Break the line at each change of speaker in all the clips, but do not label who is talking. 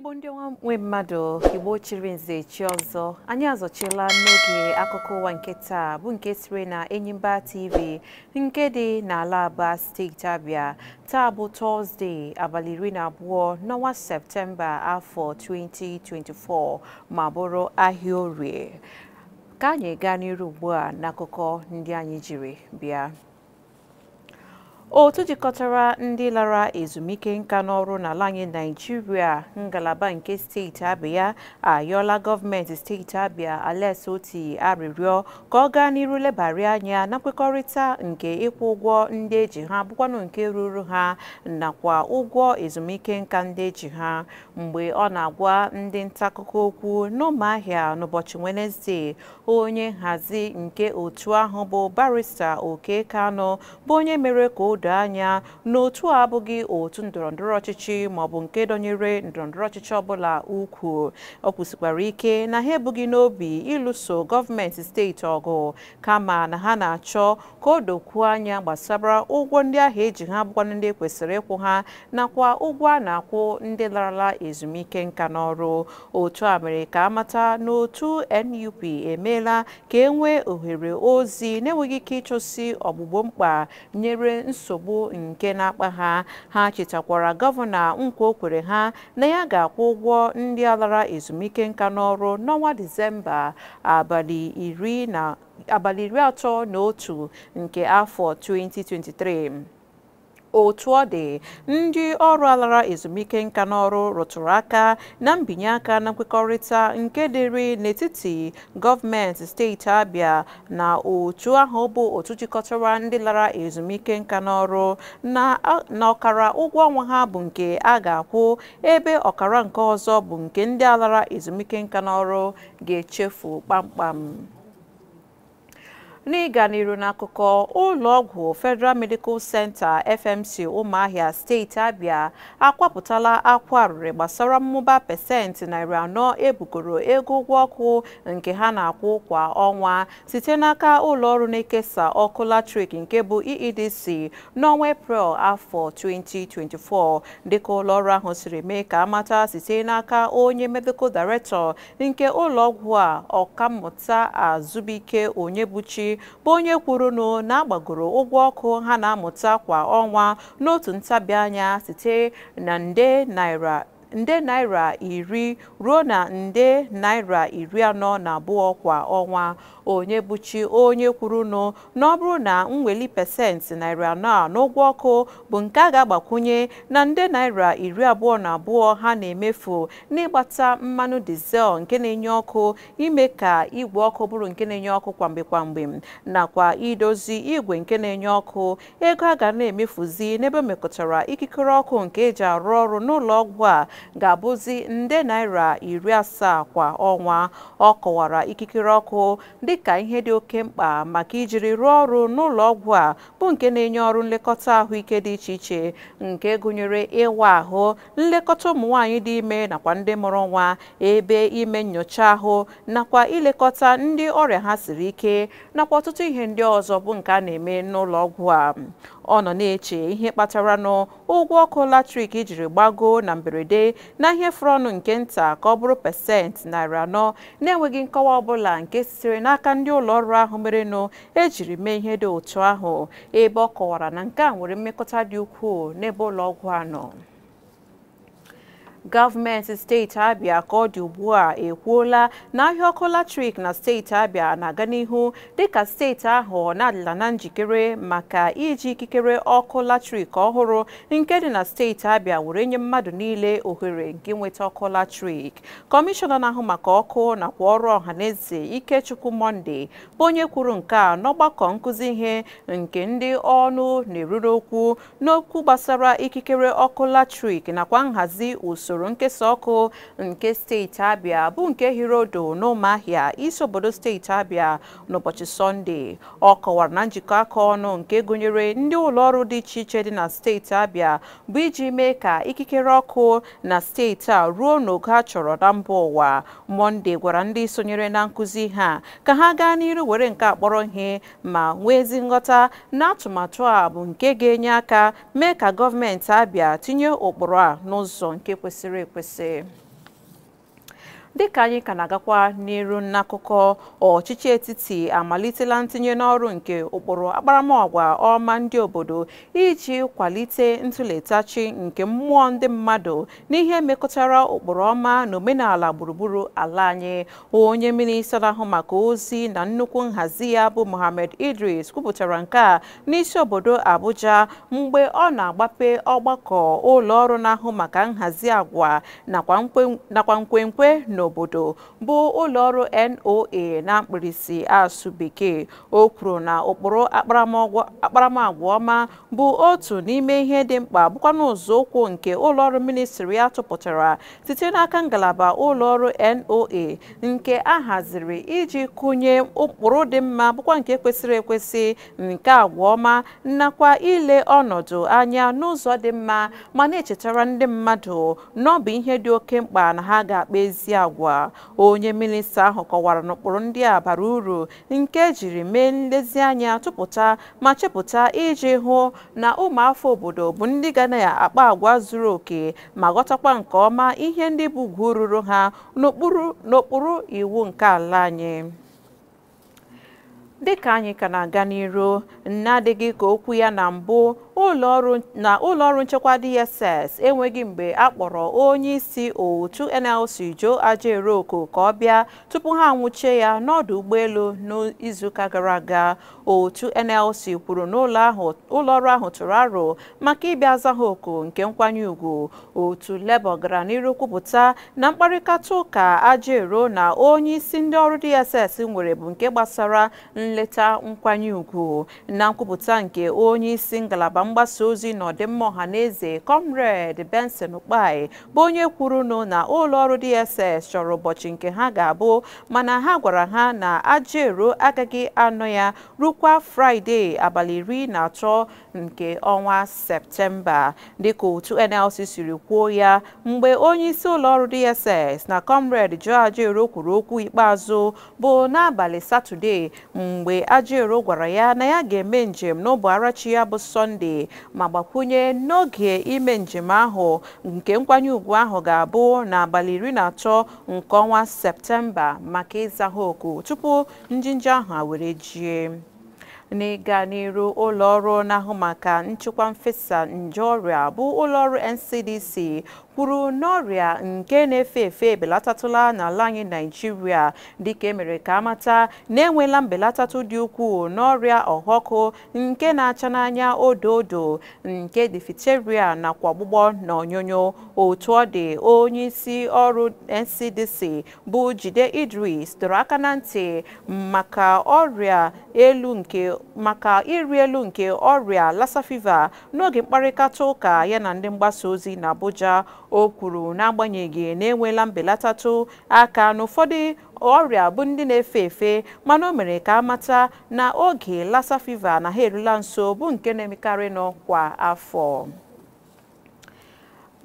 Igbo ndị nwe mmadụ, Igbo chiri nze chi ọzọ, anyị azọchiela n'oge akụkọ ụwa nke taa bụ nke siri na Enyimba TV nke dị n'ala Aba, steeti Abịa. Taa bụ Tọzdee, abalị 12 n'ọnwa Septemba afọ 2024, ma bụrụ ahịa Orie. Ka anyị gaa n'iru ugbu a n'akụkọ ndị anyị jiri bịa. Otu jikọtara ndị lara ezumike nka n'ọrụ n'ala anyị Naịjirịa, ngalaba nke steeti Abịa, ayọọla gọọmenti steeti Abịa Alex Otti arịrịọ ka ọ gaa n'iru lebara anya na nkwekọrịta nke ịkwụ ụgwọ ndị eji ha bụkwanụ nke ruru ha nakwa ụgwọ ezumike nka ndị eji ha. Mgbe ọ na-agwa ndị nta akụkọ okwu n'Ụmụahịa n'ụbọchị Wenezdee, onye nhazi nke otu ahụ bụ Barrister Oke Kanu bụ onye mere ka o doo anya n'otu a abụghị otu ndọrọndọrọ ọchịchị maọbụ nke dọnyere ndọrọndọrọ ọchịchị ọbụla ukwu. Ọ kwụsịkwara ike na ha ebughị n'obi ịlụso gọọmenti steeti ọgụ, kama na ha na-achọ ka o dokwuo anya gbasara ụgwọ ndị ahụ eji ha bụkwanụ ndị kwesịrị ịkwụ ha nakwa ụgwọ a na-akwụ ndị larala ezumike nka n'ọrụ. Otu a mere ka amata n'otu NUP emeela ka e nwee ohere ozi na-enweghị ike ịchụsi ọgbụgbọ mkpa nyere nsogbu nke na-akpa ha. Ha chetakwara gọvanọ nkwa o kwere ha na ya ga-akwụ ụgwọ ndị alara ezumike nka n'ọrụ n'ọnwa Disemba abalị 31 nke afọ 2023. Otu ọ dị, ndị ọrụ alara ezumike nka n'ọrụ rụtụrụ aka na mbinye aka na nkwekọrịta nke dịrị n'etiti gọọmenti steeti Abịa na otu ahụ bụ otu jikọtara ndị lara ezumike nka n'ọrụ na ọkara ụgwọ ọnwa ha bụ nke a ga-akwụ, ebe ọkara nke ọzọ bụ nke ndị alara ezumike nka n'ọrụ ga-echefu kpamkpam. N'ịga n'iru n'akụkọ, ụlọọgwụ Federal Medical Center FMC Ụmụahịa, steeti Abịa akwapụtala akwa arịrị gbasara mmụba 4% ebugoro ego ụgwọ ọkụ nke ha na-akwụ kwa ọnwa site n'aka ụlọọrụ na-ekesa ọkụ latrik nke bụ EEDC n'ọnwa Eprel afọ 2024, dịka ụlọọrụ ahụ siri mee ka amata site n'aka onye medical director nke ụlọọgwụ a, Ọkammụta Azubike Onyebuchi, bụ onye kwuru na agbagoro ụgwọ ọkụ ha na-amụta kwa ọnwa n'otu ntabi anya site na nde naira 10 ruo na nde naira 42 kwa ọnwa. Onyebuchi onye kwuru na ọ bụrụ na mweli 4% n'ụgwọ ọkụ bụ nke a ga-agbakwunye na nde naira 22 ha na-emefu n'ịgbata mmanụ dizel nke na-enye ọkụ, ime ka igwe ọkụ bụrụ nke na-enye ọkụ kwamgbe kwamgbe, nakwa idozi igwe nke na-enye ọkụ, ego a ga na-emefuzi n'ebe mekọtara ikikere ọkụ nke eji arụ ọrụ n'ụlọ ọgwụ a ga-abụzi nde naira 70 kwa ọnwa. Ọ kọwara ikikere ọkụ dịka ihe dị oke mkpa maka ijiri rụọ ọrụ n'ụlọ ọgwụ a bụ nke na-enye ọrụ nlekọta ahụike dị iche iche nke gụnyere ịwa ahụ, nlekọta ụmụ nwaanyị dị ime nakwa ndị mụrụ nwa, ebe ime nnyocha ahụ nakwa ilekọta ndị ọrịa ha siri ike nakwa ọtụtụ ihe ndị ọzọ bụ nke a na-eme n'ụlọ ọgwụ a. Ọ nọ na-eche ihe kpatara n'ụgwọ ọkụ latrik jiri gbagoo na mberede na ihe fọrọ ọnụ nke nta ka ọ bụrụ 4% na-enweghị nkọwa ọbụla nke sitere n'aka ndị ụlọ ọrụ ahụ merenụ ejiri mee ihe dị otu ahụ, ebe ọ kọwara na nke a nwere mmekọta dị ukwuu n'ebe ụlọ ọgwụ a nọ. Gọọmenti steeti Abịa ka ọ dị ugbu a ekwuola na ahịa ọkụ latrik na steeti Abịa na-aga n'ihu dịka steeti ahụ na-adịla na njikere maka iji ikikere ọkụ latrik ọhụrụ nke dị na steeti Abịa were nye mmadụ niile ohere nke nweta ọkụ latrik. Kọmishọna na-ahụ maka ọkụ nakwa ọrụ ọhaneze Ikechukwu Monde bụ onye kwuru nke a n'ọgbakọ nkụzi ihe nke ndị ọnụ na-eruru okwu n'okwu gbasara ikikere ọkụ latrik nakwa nhazi usoro nkesa ọkụ nke steeti Abịa bụ nke hiri odo n'Ụmụahịa, isi obodo steeti Abịa, n'ụbọchị Sọnde. Ọ kọwara na njikọ aka ọnụ nke gụnyere ndị ụlọọrụ dị iche iche dị na steeti Abịa bụ iji mee ka ikikere ọkụ na steeti a ruo n'ogo a chọrọ na mba ụwa. Monde gwara ndị sonyere na nkụzi ha ka ha gaa n'iru were nke akpọrọ ihe ma nwee ezi nghọta na atụmatụ a bụ nke ga-enye aka mee ka gọọmenti Abịa tinye ụkpụrụ a n'ụzọ nke kwesịrị ekwesị. Dịka anyị ka na-agakwa n'iru n'akụkọ, ọchịchị etiti amalitela ntinye n'ọrụ nke ụkpụrụ akparamagwa ọma ndị obodo iji kwalite ntụletachi nke mmụọ ndị mmadụ n'ihe mekọtara ụkpụrụ ọma na omenala gburugburu ala anyị. Onye minista na-ahụ maka ozi na nnukwu nhazi ya bụ Mohammed Idris kwupụtara nke a n'isi obodo Abuja mgbe ọ na-agbape ọgbakọ ụlọ ọrụ na-ahụ maka nhazi agwa nakwa nkwenkwe n'obodo bụ ụlọọrụ NOA na mkpirisi asụ bekee. O kwuru na ụkpụrụ akparamagwa ọma bụ otu n'ime ihe dị mkpa bụkwa n'ụzọụkwụ nke ụlọọrụ ministri ya tụpụtara site n'aka ngalaba ụlọọrụ NOA nke a haziri iji kụnye ụkpụrụ dị mma bụkwa nke kwesịrị ekwesị nke agwa ọma nakwa ile ọnọdụ anya n'ụzọ dị mma ma na-echetara ndị mmadụ na ọ bụ ihe dị oke mkpa na ha ga-akpa ezi agwa. Onye minista ahụ kọwara n'ụkpụrụ ndị a bara uru nke ejiri mee nlezianya tụpụta ma chepụta iji hụ na ụmụafọ obodo bụ ndị ga na-akpa agwa zuru oke ma ghọtakwa nke ọma ihe ndị bụ ugwu ruru ha n'okpuru iwu nke ala anyị. Dịka anyị ka na-aga n'iru, na-adịghị ka okwu ya na mbụ, ụlọọrụ nchekwa DSS enweghị mgbe a kpọrọ onye isi otu NLC Joe Ajaero ka ọ bịa tupu ha anwụchie ya n'ọdụ ụgbọelu n'izuụka gara aga. Otu NLC kwuru na ụlọọrụ ahụ tụrụ aro maka ịbịa aza ha oku nke nkwanye ùgwù. Otu Labour gara n'iru kwupụta na mkparịta ụka Ajaero na onye isi ndị ọrụ DSS nwere bụ nke gbasara nleta nkwanye ùgwù. Na nkwupụta nke onye isi ngalaba mgbasa ozi na ọdịmma ọha na eze Comrade Benson Ukpai bụ onye kwuru na ụlọọrụ DSS chọrọ ụbọchị nke ha ga-abụ, mana ha gwara ha na Ajaero agaghị anọ ya rukwa Fraịde abalị 13 nke ọnwa Septemba. Dịka otu NLC siri kwuo ya, mgbe onye isi ụlọọrụ DSS na Comrade Joe Ajaero kwuru okwu ikpeazụ bụ n'abalị Satọde, mgbe Ajaero gwara ya na ya ga-eme njem n'ụbọchị ya bụ Sọnde, ma gbakwunye n'oge ime njem ahụ nke nkwanye ùgwù ahụ ga-abụ n'abalị 13 nke ọnwa Septemba maka ịza ha oku tupu njinji ahụ were jie. N'ịga n'iru, ụlọọrụ na-ahụ maka nchịkwa mfesa nje ọrịa bụ ụlọọrụ NCDC kwuru n'ọrịa nke na-efe efe ebelatatụla n'ala anyị Naịjirịa, dịka emere ka amata na enweela mbelatatụ dị ukwuu n'ọrịa ọhọkụ nke na-acha n'anya odo odo nke diphtheria nakwa ọgbụgbọ na onyonyo. Otu ọ dị, onye isi ọrụ NCDC bụ Jide Idris dọrọ aka na ntị maka ịrị elu nke ọrịa Lassa fever n'oge mkparịta ụka ya na ndị mgbasa ozi na Abuja. O kwuru n'agbanyeghị na enweela mbelatatụ aka n'ụfọdụ ọrịa bụ ndị na-efe efe, mana o mere ka amata na oge Lassa fever na ha erula nso bụ nke na-emekarị nọ kwa afọ.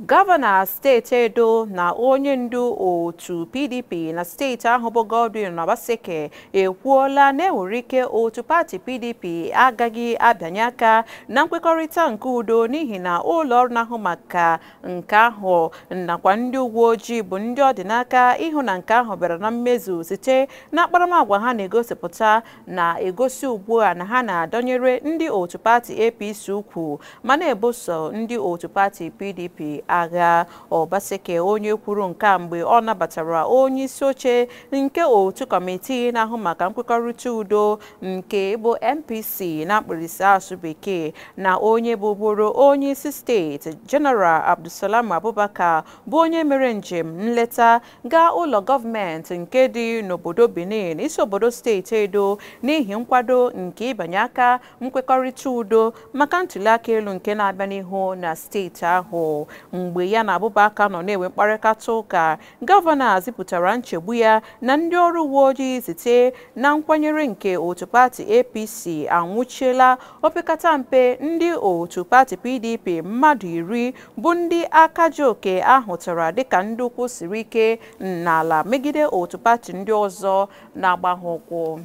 Gọvanọ steeti Edo na onye ndu otu PDP na steeti ahụ bụ Godwin Obaseki ekwuola na enwere ike otu pati PDP agaghị abịanye aka na nkwekọrịta nke udo n'ihi na ụlọ ọrụ na-ahụ maka nke ahụ nakwa ndị uwe ojii bụ ndị ọ dị n'aka ịhụ na nke ahụ bịara na mmezu site na akparamagwa ha na-egosipụta na-egosi ugbu a na ha na-adọnyere ndị otu pati APC ukwu ma na-ebuso ndị otu pati PDP agha. Obaseki onye kwuru nke a mgbe ọ nabatara onye isi oche nke otu kọmitii na-ahụ maka nkwekọrịta udo nke bụ MPC na mkpirisi asụ bekee na onye bụbụrụ onye isi steeti General Abdulsalam Abubakar bụ onye mere njem nleta gaa ụlọ gọọmenti nke dị n'obodo Benin, isi obodo steeti Edo, n'ihi nkwado nke ịbanye aka nkwekọrịta udo maka ntuliaka elu nke na-abịa n'ihu na steeti ahụ. Mgbe ya na Abubakar nọ na-enwe mkparịta ụka, gọvanọ zipụtara nchegbu ya na ndị ọrụ uwe ojii site na nkwanyere nke otu pati APC anwụchiela opekata mpe ndị otu pati PDP mmadụ 10 bụ ndị aka ji oke ahụtara dịka ndị ukwu siri ike n'ala megide otu pati ndị ọzọ na-agba ha ụkwụ.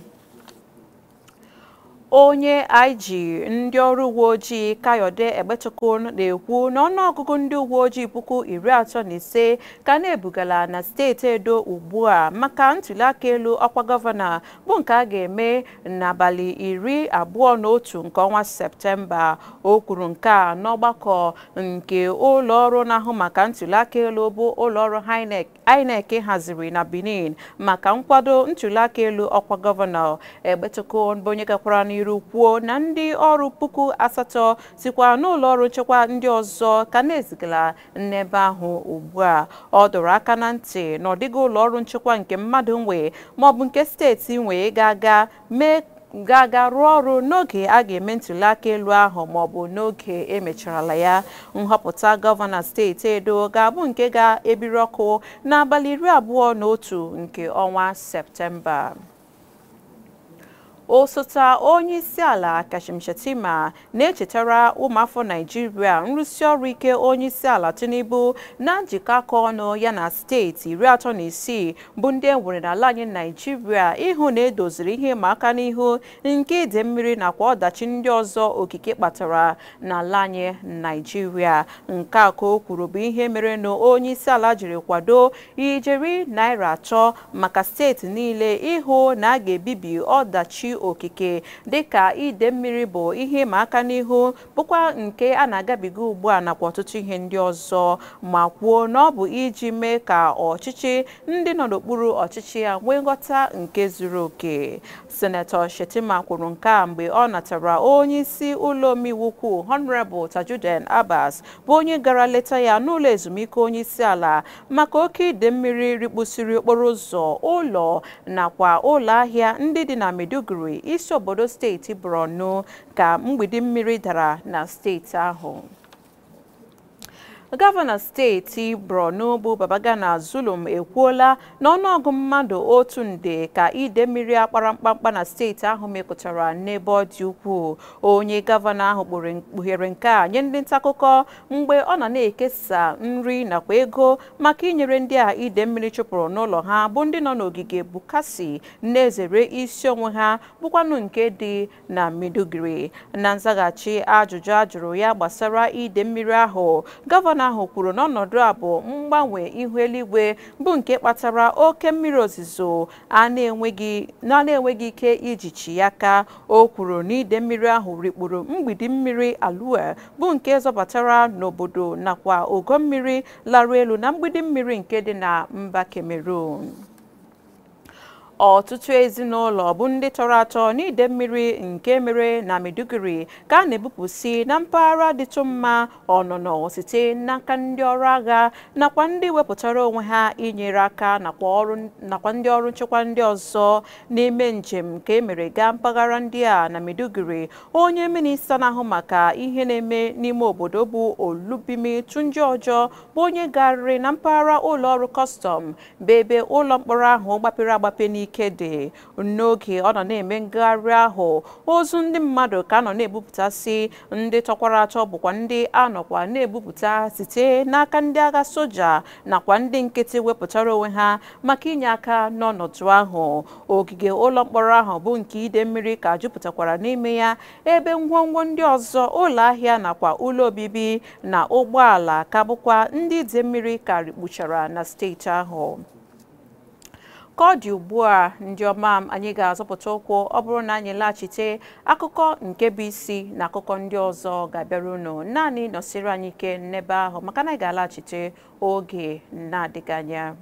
Onye IG ndị ọrụ uwe ojii Kayode Egbetokun na-ekwu na ọnụọgụgụ ndị uwe ojii 35,000 ka na-ebugala na steeti Edo ugbu a maka ntuliaka elu ọkwa gọvanọ bụ nke a ga-eme n'abalị 21 nke ọnwa Septemba. O kwuru nke a n'ọgbakọ nke ụlọ ọrụ na-ahụ maka ntuliaka elu bụ ụlọ ọrụ INEC haziri na Benin maka nkwado ntuliaka elu ọkwa gọvanọ. Egbetokun bụ onye gakwara n'iru kwuo na ndị ọrụ 8,000 sikwa n'ụlọ ọrụ nchekwa ndị ọzọ ka na-ezigala n'ebe ahụ ugbu a. Ọ dọrọ aka na ntị na ọ dịghị ụlọ ọrụ nchekwa nke mmadụ nwe maọbụ nke steeti nwe ga-aga mee ga-aga rụọ ọrụ n'oge a ga-eme ntuliaka elu ahụ maọbụ n'oge emecharala ya. Nhọpụta gọvanọ steeti Edo ga-abụ nke ga-ebiri ọkụ n'abalị 21 nke ọnwa Septemba. Osote onye isi ala Kashim Shettima na-echetara ụmụafọ Naịjirịa nrụsi ọrụ ike onye isi ala Tinubu na njikọ aka ọnụ ya na steeti 36 bụ ndị e nwere n'ala anyị Naịjirịa ịhụ na edoziri ihe ịma aka n'ihu nke ide mmiri nakwa ọdachi ndị ọzọ okike kpatara n'ala anyị Naịjirịa. Nke a ka o kwuru bụ ihe mere na onye isi ala jiri kwado ijeri naira 3 maka steeti niile ịhụ na a ga-ebibi ọdachi okike dịka ide mmiri bụ ihe ịma aka n'ihu bụkwa nke a na-agabiga ugbu a nakwa ọtụtụ ihe ndị ọzọ, ma kwuo na ọ bụ iji mee ka ọchịchị ndị nọ n'okpuru ọchịchị ya nwee nghọta nke zuru oke. Senetọ Shettima kwuru nke a mgbe ọ natara onye isi ụlọ omeiwu ukwu Honorable Tajudeen Abbas bụ onye gara leta ya n'ụlọ ezumike onye isi ala maka oke ide mmiri rikpusiri okporo ụzọ, ụlọ nakwa ụlọ ahịa ndị dị na Maiduguri, isi obodo steeti Borno, ka mgbidi mmiri dara na steeti ahụ. Gọvanọ steeti Borno bụ Babagana Zulum ekwuola na ọnụọgụ mmadụ 1 nde ka ide mmiri akpara mkpamkpa na steeti ahụ mekọtara n'ebe ọ dị ukwuu. Onye gọvanọ ahụ kpughere nke a nye ndị ntaakụkọ mgbe ọ nọ na-ekesa nri nakwa ego maka inyere ndị a ide mmiri chụpụrụ n'ụlọ ha bụ ndị nọ n'ogige Bukasi na-ezere isi onwe ha bụkwanụ nke dị na Maiduguri. Na nzaghachi ajụjụ a jụrụ ya gbasara ide mmiri ahụ, gọvanọ ahụ kwuru na ọnọdụ a bụ mgbanwe ihu eluigwe bụ nke kpatara oke mmiri ozuzo a na-enweghị ike ijichi ya aka. O kwuru na ide mmiri ahụ rikpuru mgbidi mmiri Alue bụ nke zọbatara n'obodo nakwa ogo mmiri lara elu na mgbidi mmiri nke dị na mba Cameroon. Ọtụtụ ezinụlọ bụ ndị tọrọ atọ n'ide mmiri nke mere na Maiduguri ka a na-ebupụsi na mpaghara dịtụ mma ọnụnọ site n'aka ndị ọrụ agha nakwa ndị wepụtara onwe ha inyere aka nakwa ndị ọrụ nchekwa ndị ọzọ n'ime njem nke emere gaa mpaghara ndị a na Maiduguri. Onye minista na-ahụ maka ihe na-eme n'ime obodo bụ Olubimi Tunji-Ojo bụ onye garịrị na mpaghara ụlọ ọrụ kọstọm bụ ebe ụlọ mkpọrọ ahụ gbapere agbape n'ike dị. N'oge ọ nọ na-eme ngagharị ahụ, ozu ndị mmadụ ka nọ na-ebupụtasị, ndị tọkwara atọ bụkwa ndị a nọkwa na-ebupụta site n'aka ndị agha soja nakwa ndị nkịtị wepụtara onwe ha maka inye aka n'ọnọdụ ahụ. Ogige ụlọ mkpọrọ ahụ bụ nke ide mmiri ka jupụtakwara n'ime ya, ebe ngwongwo ndị ọzọ, ụlọ ahịa nakwa ụlọ obibi na ụgbọala ka bụkwa ndị ide mmiri ka rikpuchara na steeti ahụ. Ka ọ dị ugbu a, ndị ọma m, anyị ga-azọpụta ụkwụ ọ bụrụ na anyị laghachite akụkọ nke bụ isi na akụkọ ndị ọzọ ga-abịara unu. Naanị nọsiri anyị ike n'ebe ahụ maka na anyị ga-alaghachite oge na-adịghị anya.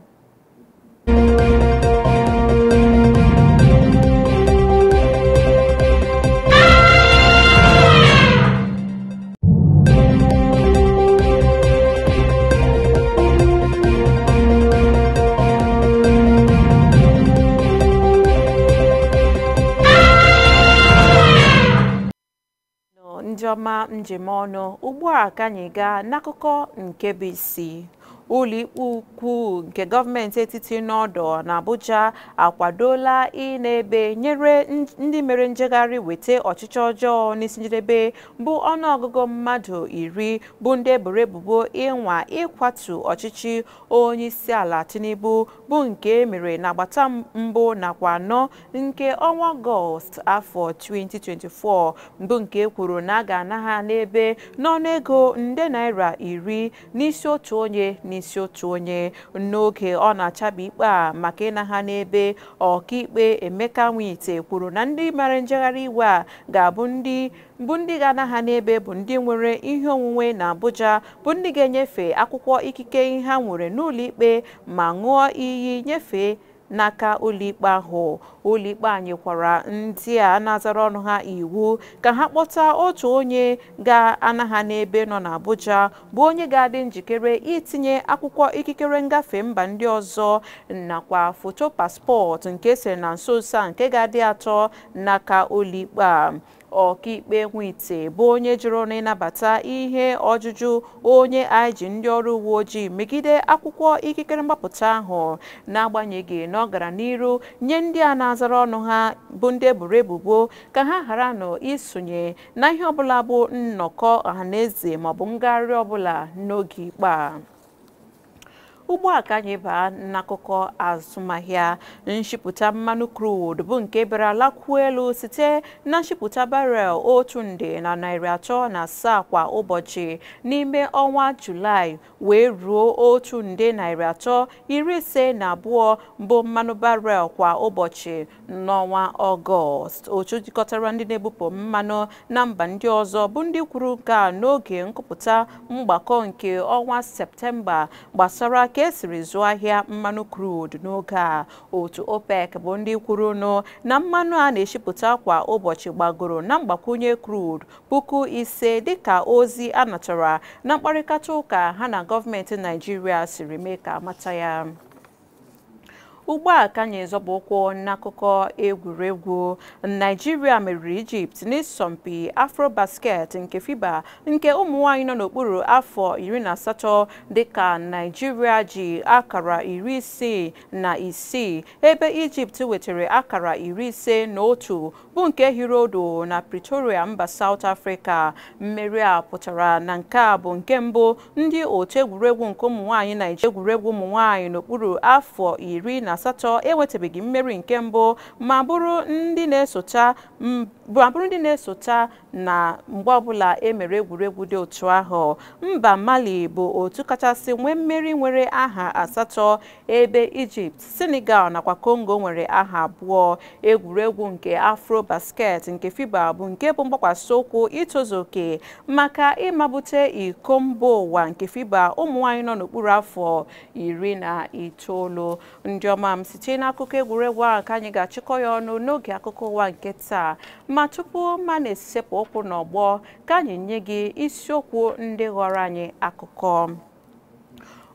Ndị ọma njem ọnụ, ugbu a ka anyị gaa n'akụkọ nke bụ isi. Ụlọikpe ukwu nke gọọmenti etiti n'ọdọ na Abuja akwadola ị na-ebe nyere ndị mere njegharị weta ọchịchị ọjọọ n'isi njedebe bụ ọnụọgụgụ mmadụ 10 bụ ndị eboro ebubo ịnwa ịkwatu ọchịchị onyeisiala Tinubu bụ nke mere n'agbata mbụ nakwa anọ nke ọnwa Ọgọst afọ 2024 bụ nke kwuru na a ga-ana ha n'ebe n'ọnụego nde naira 10 n'isi otu onye n'isi otu onye. N'oge ọ na-achabi ikpe a maka ịna ha n'ebe, ọkaikpe Emeka Nwite kwuru na ndị mere njegharị iwe a ga-abụ ndị ga-ana ha n'ebe bụ ndị nwere ihe onwunwe na Abuja bụ ndị ga-enyefe akwụkwọ ikike ihe ha nwere n'ụlọikpe ma ṅụọ iyi nyefee n'aka ụlọikpe ahụ. Ụlọikpe anyị kwara ndị a na-azara ọnụ ha iwu ka ha kpọta otu onye ga-ana ha n'ebe nọ n'Abuja bụ onye ga-adị njikere itinye akwụkwọ ikikere ngafe mba ndị ọzọ nakwa foto paspọtụ nke esere na nso nso a nke ga-adị atọ n'aka ụlọikpe a. Ọkaikpe Nwite bụ onye jụrụ n'ịnabata ihe ọjụjụ onye IG ndị ọrụ uwe ojii megide akwụkwọ ikikere mgbapụta ahụ, n'agbanyeghị na ọ gara n'iru nye ndị a na-azara ọnụ ha bụ ndị eboro ebubo ka ha ghara nọ isonye na ihe ọbụla bụ nnọkọ ọhaneze maọbụ ngagharị ọbụla n'oge ikpe a. Ugbu a ka anyị baa n'akụkọ azụmahịa. Nshipụta mmanụ crude bụ nke bịara lakwuo elu site na nshipụta barrel 1,307 kwa ụbọchị n'ime ọnwa Julaị wee ruo 1,352 bụ mmanụ barrel kwa ụbọchị n'ọnwa Ọgọst. Otu jikọtara ndị na-ebupụ mmanụ na mba ndị ọzọ bụ ndị kwuru nke a n'oge nkụpụta mgbakọ nke ọnwa Septemba gbasara ka esiri zụọ ahịa mmanụ crude n'oge a. Otu OPEC bụ ndị kwuru nụ na mmanụ a na-eshipụta kwa ụbọchị gbagoro na mgbakwunye crude 5,000 dịka ozi a natara na mkparịta ụka ha na gọọmenti Naijiria siri mee ka amata ya. Ugbu a ka anyị zọba ụkwụ n'akụkọ egwuregwu. Naijiria meriri Egypt n'ịsọmpi Afrobasket nke FIBA nke ụmụ nwanyị nọ n'okpuru afọ 18 dịka Naijiria ji akara 66 ebe Egypt wetara akara 51 bụ nke hiri odo na Pretoria mba South Africa. Mmeri a pụtara na nke a bụ nke mbụ ndị otu egwuregwu nke ụmụ nwanyị Naijiria egwuregwu ụmụ nwanyị n'okpuru afọ 18 enwetabeghị mmeri nke mbụ ma bụrụ ndị na-esota na mgbe ọbụla e mere egwuregwu dị otu ahụ. Mba Mali bụ otu kachasị nwee mmeri nwere aha 8 ebe Egypt, Senegal nakwa Congo nwere aha 2. Egwuregwu nke Afrobasket nke FIBA bụ nke bụ mgbakwasị ụkwụ itozu oke maka ịmabute iko mba ụwa nke FIBA ụmụ nwanyị nọ n'okpuru afọ 19. Ndị ọma m, site n'akụkọ egwuregwu ahụ ka anyị ga-achịkọ ya ọnụ n'oge akụkọ ụwa nke taa, ma tupu ma na-esepụ ụkwụ n'ọgbọ ka anyị nye gị isiokwu ndị ghọrọ anyị akụkọ.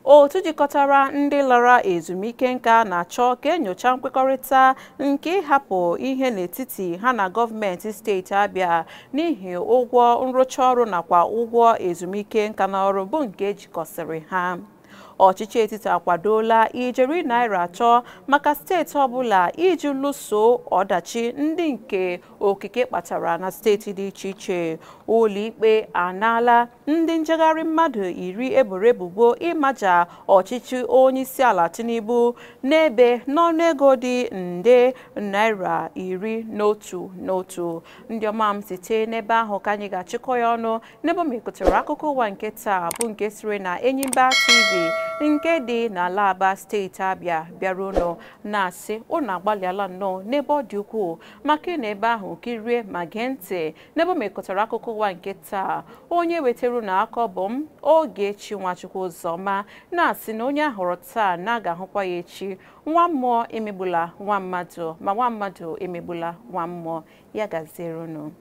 Otu jikọtara ndị lara ezumike nka na-achọ ka enyocha nkwekọrịta nke ịhapụ ihe n'etiti ha na gọọmenti steeti Abia n'ihi ụgwọ nrụcha ọrụ nakwa ụgwọ ezumike nka n'ọrụ bụ nke ejikọsịrị ha. Ọchịchị etiti akwadola ijeri naira 3 maka steeti ọbụla iji lụso ọdachi ndị nke okike kpatara na steeti dị iche iche. Ụlọikpe anaala ndị njegharị mmadụ 10 eboro ebubo ịmaja ọchịchị onyeisiala Tinubu n'ebe n'ọnụego dị nde naira 11 n'otu. Ndị ọma m, site n'ebe ahụ ka anyị ga-achịkọ ya ọnụ n'ebe o mekọtara akụkọ ụwa nke taa bụ nke siri na Enyimba TV nke dị n'ala Aba steeti Abia bịara ụnụ na-asị ụnụ agbalịala nnọọ n'ebe ọ dị ukwuu maka ị na ebe ahụ kirie ma gee ntị n'ebe o mekọtara akụkọ ụwa nke taa. Onye wetara ụnụ akọ bụ m, Ogechi Nwachukwu Ụzọma, na-asị na onye ahụrụ taa na aga ahụkwa ya echi. Nwa mmụọ emegbula nwa mmadụ, ma nwa mmadụ emegbula nwa mmụọ. Ya gaziere ụnụ.